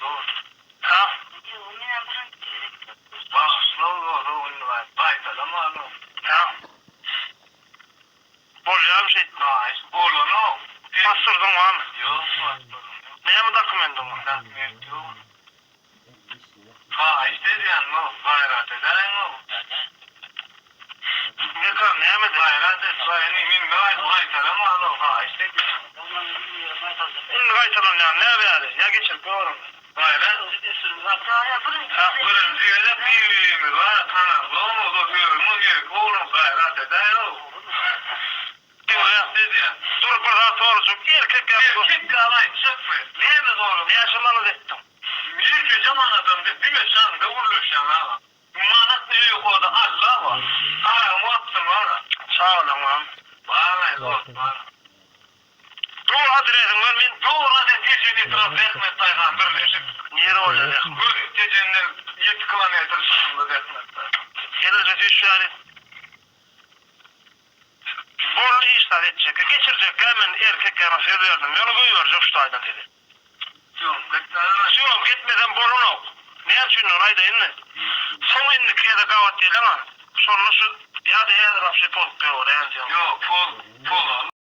Dur. Ha? Bagyşla ol indi gaýtalama ony. Ha? Bolýarmy şeýtmek? Haýyş bolanok. Basdyrdyň barmy? Ýok, basdyrdyň ýok. Näme dokumentiň bar? Dokument ýok. Haýyş edýän ýok, gaýrat edäýiň-ow. Mekan näme edýär? Gaýrat et, indi men gaýtalama ony, haýyş edýän. Indi gaýtalanýan näme bäri? Ýa geçirip ýörün. Gaýrat. Ha? Birinji gezek bir-birimizi bar, tanalygymyz, özümiz gerek oglan gaýrat edäýiň-ow. Diňle. Edýän. Dur bir zat sorajak. Erkek ýa Erkek ýaly aýtjakmy? Näme soraň? Näçe manat etdiň? Ýekeje manadam dek diňe şaňda gürleşýäň aga. Manat ne ýokarda Alla bar. Aragymy gapsyn bara. Çagalaň barmy? Bar-aý dost bar. Dogry adresiňi ber men. Dogry adres Tejen etrap Zähmet daýhan birleşik. Nire bolýar Zähmet? Göni Tejenden ýedi kilometr çykynda Zähmet daýhan. Elleje süýşýäris. Boldy hiç zat etjekge geçirjekgä men erkek ýaňa söz berdim ýöne goýberjek şu taýdan sizi. Syýomka etmäne. Syýomka etmesem bolanok. Näme üçindigini aýdaýynmy? Soň indiki gezek gabat gelýäňa şonda şu ýa-da häzir wapşe pozup goýber ýa-da. Ýok poz pozaly.